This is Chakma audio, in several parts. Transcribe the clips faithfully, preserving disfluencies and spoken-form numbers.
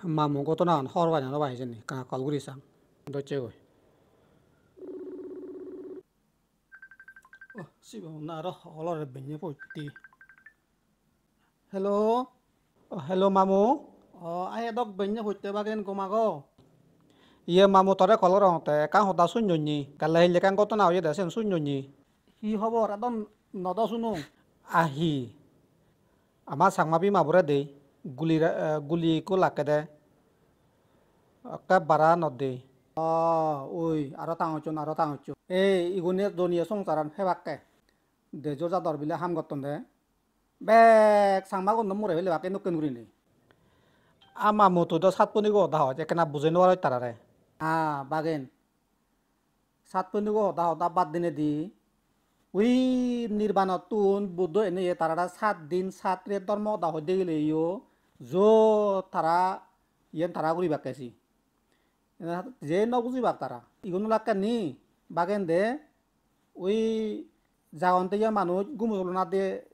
Mamu, ghotonagan hobor pai na no pai hijeni, ekka call guri sang. Docche goi. Oh, sibe honna aro olore benne potti. Hello? Oh, hello, mamu. Oh, ai edok benne potte bagen, gom ago? Iye, mamu, tore call gorongotte ekkan hoda sunnoi ni. Kalle hille ekkan ghotona oyede, siyen sunnoi ni. Hi hobor? Edon nodo sunong. A hi? Ama Changma bimabore de guli ra-, eh, guli ekko lakkede. Ekke bara nw de. Oh, oi, aro tangocchon, aro tangocchon. Ei, igune doniye songsaran pebakke. Dejor jador bile ham gotton de. Bek Changmagun do mure pelebakke nukken gurinei. A mamu, tui do satpunigo hoda hoj, ekkena bujei nw paroj tarare. Ah, bagen. Satpunigo hoda hoda bad dinedi, ui nirbanottun Buddho ene ye tarare sat din sat ret dhormo hoda hoi degileyo, jo tara iyen tara guribakke si. Je nw bujibak tara. Igun olakke ni bagen de, ui jagonde ye manuj gumo solona diye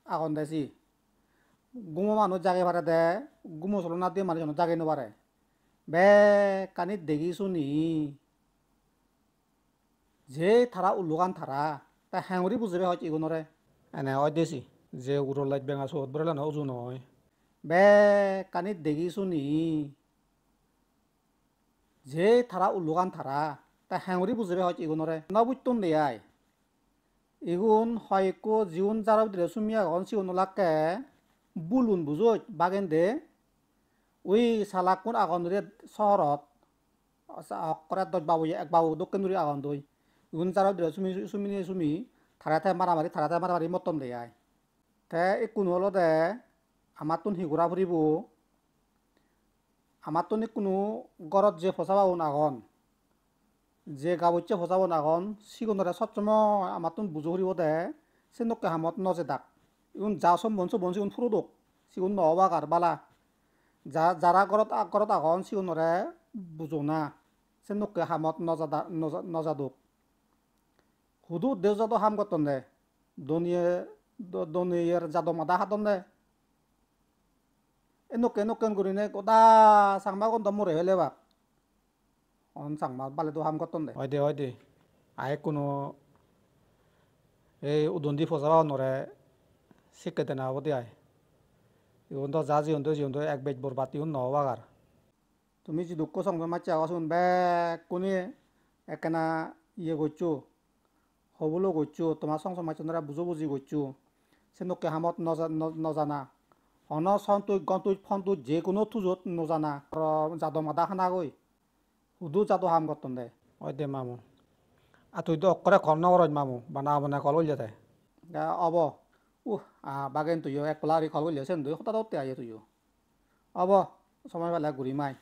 agon de si. Gumo manuj jagei pare de, gumo solona diye manuj hono jagei nw pare. Bekkani degi suni. Je tara ullogan tara, te henguri bujebe hoj igunore? Ene oi de si, je uguror laj benga suot borelano uju noi. Bekkani degi suni. Je tara ullogan tara, te henguri bujebe hoj igunore? Nw bujton de ai. Igun hoi ekko jigun jaro bidire sumi agon, sigun olakke bulun bujoj bagen de. Ui salakkun agon de sohorot. Sa-, okkore doj babu, ek babu dokken guri agon doi. Igun jaro bidire sumi, sumi, sumi, tara te maramari, tara te maramari motton de ai. Te ikkunu olode amattun hi gora puribo? Amattun ikkunu gorot je posabagun agon, je gabucche posabagun agon, sigunore sob somoi amattun bujo puribo de, sendokke hamot nw jedak. Igun ja sombon sombon sigun purodok, sigun nw obak ar bala. Ja-, jara gorot a-, gorot agon sigunore bujona, sendokke hamot nw jada-, nw ja-, nw jadok. Hudu dejor jador ham gotton de, doniye, do-, doniyer jado mada hadon de. Endokke endokken gurinei goda Changmagun do mure pelebak. Hon Changma bale do ham gotton de. Oi de, oi de. Ai ekkunu ei udondi posabagunore sikke dena obode ai. Igun do ja jiyon do, jiyon do ek bej borbat igun nw obak ar. Tumi jidukko song somajje ago sigun bekkune ekkena iye goccho, hobulo goccho, toma song somajjunore bujo buji goccho. Sendokke hamot nw ja-, nw-, nw jana. Hono son tuj, gon tuj, pon tuj, je hono tujot nw jana. Aro jado mada hanagoi. Hudu jado ham gotton de. Oi de mamu. A tui do okkore call nw goroj mamu, bana bana call golle te. Ga obo. Uh, a bagen tuiyo ek pala guri call golle, sen doi hoda dotte aye tuiyo. Obo, somoi pele gurim ai.